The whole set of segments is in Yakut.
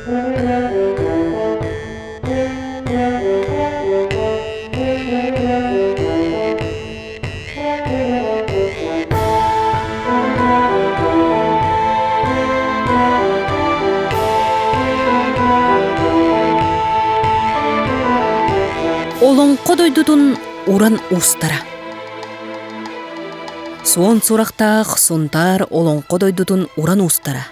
Олоҥхо дойдутун уран уустара. Суон сурахтаах Сунтаар олоҥхо дойдутун уран уустара.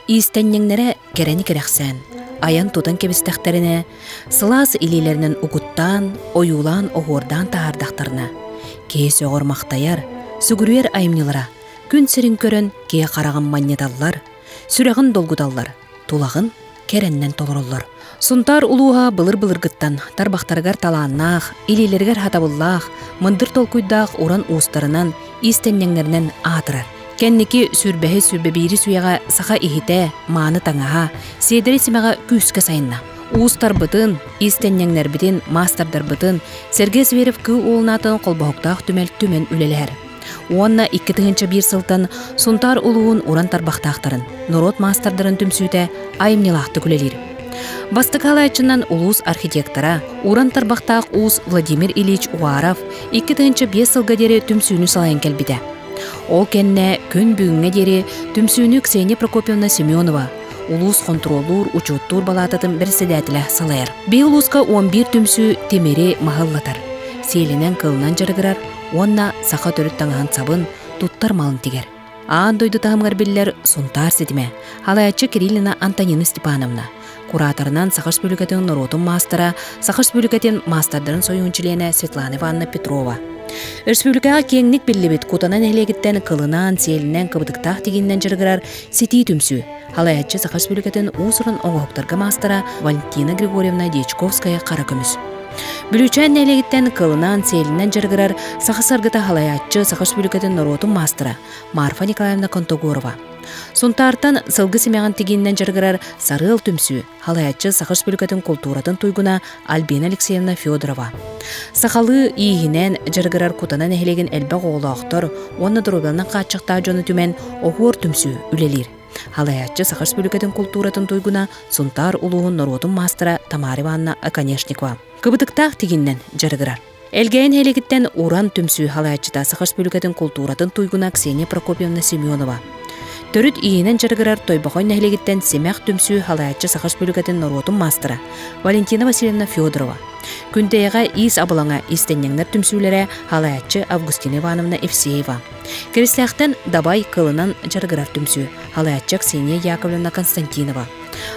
Иистэнньэҥнэрэ кэрэни кэрэхсээн, айан-тутан кэбистэхтэринэ, сылаас илиилэринэн угуттаан, ойуулаан-оһуордаан таһаардахтарына, киһи сөҕөр-махтайар, сүгүрүйэр айымньылара күн сирин көрөн киһи хараҕын манньыталлар, сүрэҕин долгуталлар, тулаҕын кэрэннэн толороллор. Сунтаар улууһа былыр-былыргыттан тарбахтарыгар талааннаах, илиилэригэр хатабыллаах, мындыр толкуйдаах уран уустарынан, иистэнньэҥнэринэн аатырар. Кэнники сүүрбэһи сүүрбэбиирис үйэҕэ саха иһитэ, мааны таҥаһа, сиэдэри симэҕэ күүскэ сайынна. Уустарбытын, иистэнньэҥнэрбитин, маастардарбытын Сергей Зверев Кыы уолунаатын холбоһуктаах түмэл түмэн үлэлэһэр. Уонна 2001 сылтан Сунтаар улууһун уран тарбахтаахтарын, норуот маастардарын түмсүүтэ айымньылаахтык үлэлиир. Бастакы халааччынан улуус архитектора, уран тарбахтаах уус Владимир Ильич Уаров 2005 сылга диэри түмсүүнү салайан кэлбитэ. Ол кэннэ күн бүгүҥҥэ диэри түмсүүнү Ксения Прокопьевна Семенова, улуус хонтуруоллуур учуоттуур балаататын бэрэссэдээтэлэ салайар. Бии улууска 11 түмсүү тимири маһыллатар, сиэлинэн-кылынан дьарыгырар уонна саха төрүт таҥаһын сабын, туттар малын тигэр. Аан дойду таһымыгар биллэр Сунтаар ситимэ, халайааччы Кириллина Антонина Степановна, кураторынан Саха Республикатын норуотун маастара, Саха Республикатын маастардарын сойуһун чилиэнэ Светлана Ивановна Петрова. Өрөспүүбүлүкэҕэ киэҥник биллибит Кутана нэһилиэгиттэн кылынан, сиэлинэн, кыбытыктаах тигиннэн дьарыгырар Ситии түмсүү, халайааччы Саха Республикатын уус-уран оҥоһуктарга маастара Валентина Григорьевна Дьячковская хара көмүс. Бүлүүчээн нэһилиэгиттэн кылынан, сиэлинэн дьарыгырар саха саргыта халайааччы Саха Республикатын норуотун маастара Марфа Николаевна Контогорова. Сунтаартан сылгы симэҕин тигииннэн дьарыгырар Сарыал түмсүү халайааччы Саха Республикатын култууратын туйгуна Альбина Алексеевна Федорова. Сахалыы ииһинэн дьарыгырар Кутана нэһилиэгин элбэх оҕолоохтор уонна доруобуйаланан хааччахтаах дьону түмэн Оһуор түмсүү үлэлиир. Халайааччы Саха Республикатын култууратын туйгуна Сунтаар улууһун норуотун маастара Тамара Ивановна Оконешникова. Кыбытыктаах тигиннэн дьарыгырар. Элгээйин нэһилиэгиттэн Уран түмсүү халайааччыта Саха Республикатын култууратын туйгуна Ксения Прокопьевна Семенова. Төрүт иһинэн дьарыгырар Тойбохой нэһилиэгиттэн Симэх түмсүү халайааччы Саха Республикатын норуотун маастара Валентина Васильевна Федорова. Күндэйэҕэ иис абылаҥа иистэнньэҥнэр түмсүүлэрэ халайааччы Августина Ивановна Евсеева. Киристээхтэн Дабай кылынан дьарыгырар түмсүү, халайааччы Ксения Яковлевна Константинова.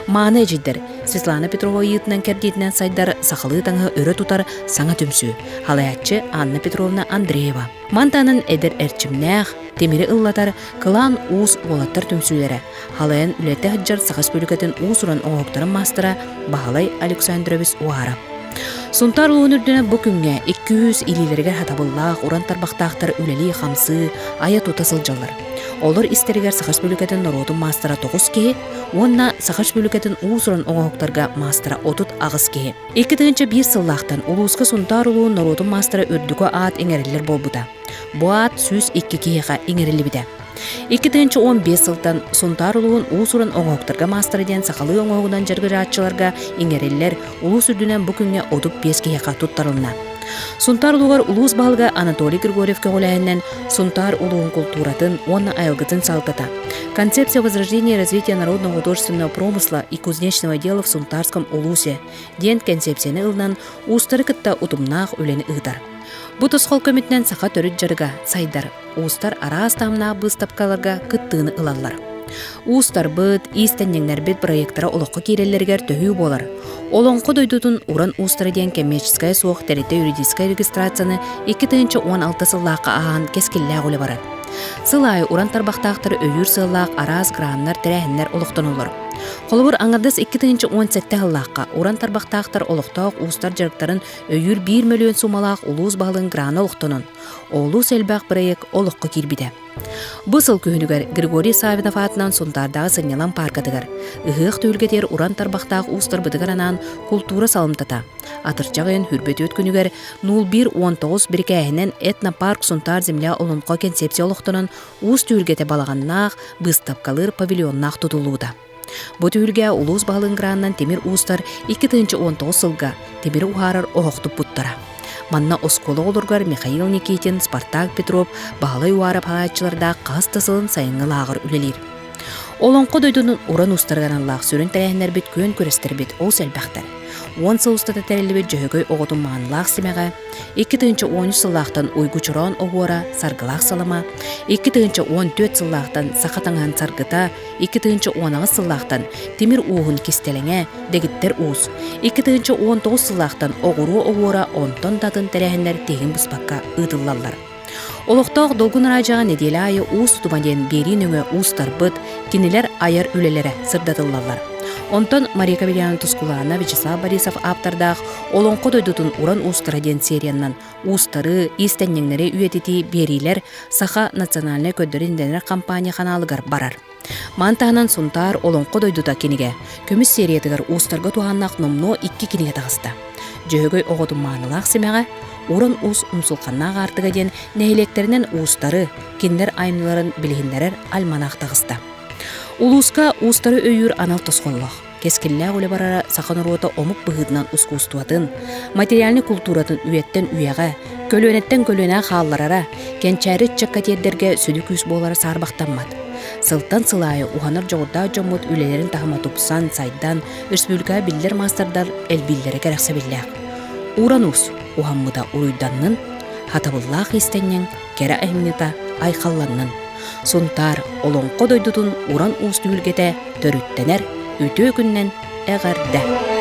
Мааны эдьийдэр Светлана Петрова ыйыытынан кэрдиитинэн сайдар сахалыы таҥаһы өрө тутар саҥа түмсүү, халайааччы Анна Петровна Андреева. Мантанан эдэр эрчимнээх, тимири ыллатар Кылаан уус уолаттар түмсүүлэрэ, халайан үлэтэ сылдьар Саха Республикатын уус-уран оҥоһуктарын маастара Баһылай Александрович Уаров. Сунтаар улууһун үрдүнэн бу күҥҥэ 200 илиилэригэр хатабыллаах уран тарбахтаахтар үлэлии-хамсыы, айа-тута сылдьаллар. Олор истэригэр Саха Республикатын норуотун маастара 9 киһи уонна Саха Республикатын уус-уран оҥоһуктарга маастара 38 киһи. 2001 сыллаахтан улууска Сунтаар улууһун норуотун маастара үрдүкү аат иҥэриллэр буолбута. Бу аат 102 киһиэхэ иҥэриллибитэ. 2015 сылтан Сунтаар улууһун уус-уран оҥоһуктарга маастара диэн сахалыы оҥоһугунан дьарыгырааччыларга иҥэриллэр улуус үрдүнэн бу күҥҥэ 35 киһиэхэ туттарылынна. Сунтаар улууһугар улуус баһылыга Анатолий Григорьев көҕүлээһининэн Сунтаар улууһун култууратын уонна айылгытын салалтата «Концепция возрождения и развития народного художественного промысла и кузнечного дела в Сунтарском улусе» диэн кэнсиэпсийэни ылынан уустары кытта утумнаах үлэни ыытар. Бу тосхол көмөтүнэн саха төрүт дьарыга сайдар, уустар араас таһымнаах быыстапкаларга кыттыыны ылаллар. Уустарбыт, иистэнньэҥнэрбит проектара олоххо киирэллэригэр төһүү буолар. Олоҥхо дойдутун уран уустара диэн коммерческайа суох тэрилтэ юридическай регистрацияны 2016 сыллаахха ааһан кэскиллээх үлэ барар. Сыл аайы уран тарбахтаахтары өйүүр сыаллаах араас граннар, тэрээһиннэр олохтоноллор. Холобур, аҥардас 2017 сыллаахха уран тарбахтаахтар олохтоох уустар дьарыктарын өйүүр биир мөлүйүөн суумалаах улуус баһылыгын грана олохтонон, олус элбэх проект олоххо киирбитэ. Бу сыл күһүнүгэр Григорий Савинов аатынан Сунтаардааҕы сынньалаҥ пааркатыгар ыһыах түһүлгэтигэр уран тарбахтаах уустарбытыгар анаан култуура саламтата атырдьах ыйын хүрбөтүөт күнүгэр 0119 бирикээһинэн этнопарк Сунтаар земля олоҥхо концепция олохтонон уус түһүлгэтэ балаҕаннаах, быыстапкалыыр павильоннаах тутуллубута. Бу түһүлгэ улуус баһылыгын гранынан тимир уустар 2019 сылга тимири уһаарар оһох туппуттара. Манна оскуола оҕолоругар Михаил Никитин, Спартак Петров, Баһылай Уаров хаһааччылардаах хас да сылын сайыҥҥы лааҕыр үлэлиир. Олоҥхо дойдунун уран уустарыгар аналлаах сүрүн тэрээһиннэрбит күөн күрэстэрбит олус элбэхтэр. Уон сыл устата тэриллибит Дьөһөгөй оҕотун маанылаах симэҕэ, 2013 сыллаахтан Уйгу Чороон оһуора, Саргылаах салама, 2014 сыллаахтан Саха таҥаһын саргыта, 2018 сыллаахтан Тимир ууһун кистэлэҥэ, Дэгиттэр уус, 2019 сыллаахтан Оҕуруо оһуора онтон да атын тэрээһиннэр тиһигин быспакка ыытыллаллар. Олохтоох Долгун Араадьаҕа нэдиэлэ аайы Уус утума диэн биэрии нөҥүө уустарбыт, кинилэр айар үлэлэрэ сырдатыллаллар. Онтон Мария Кавельяна Тускулаана Вячеслав Борисов ааптардаах Олоҥхо дойдутун уран уустара диэн сериянан уустары, иистэнньэҥнэри үйэтитии биэриилэр Саха национальнай көрдөрөр-иһитиннэрэр компания ханаалыгар барар. Маны таһынан Сунтаар Олоҥхо дойдута кинигэ көмүс сериятыгар уустарга туһааннаах номнуо икки кинигэ таҕыста. Дьөһөгөй оҕотун маанылаах симэҕэ, Уран уус умсулханнаах аартыга диэн нэһилиэктэринэн уустары, кинилэр айымньыларын билиһиннэрэр альманах таҕыста. Улууска уустары өйүүр анал тосхоллоох. Кэскиллээх үлэ барара саха норуота омук быһыытынан ускуустубатын, материальнай култууратын үйэттэн үйэҕэ, көлүөнэттэн көлүөнэҕэ хаалларара, кэнчээри ыччакка тиэрдэргэ сүдү күүс буолара саарбахтаммат. Сылтан сыл аайы уһанар дьоҕурдаах дьоммут үлэлэрин таһыма тупсан, сайдан, республикаҕа биллэр маастардар элбииллэрэ кэрэхсэбиллээх. Уран уус уһаммыта уруйданнын, хатабыллаах иистэнньэҥ кэрэ айымньыта айхалланнын. Сунтаар Олоҥхо дойдутун уран уус түһүлгэтэ төрүттэнэр үтүө күнүнэн эҕэрдэ!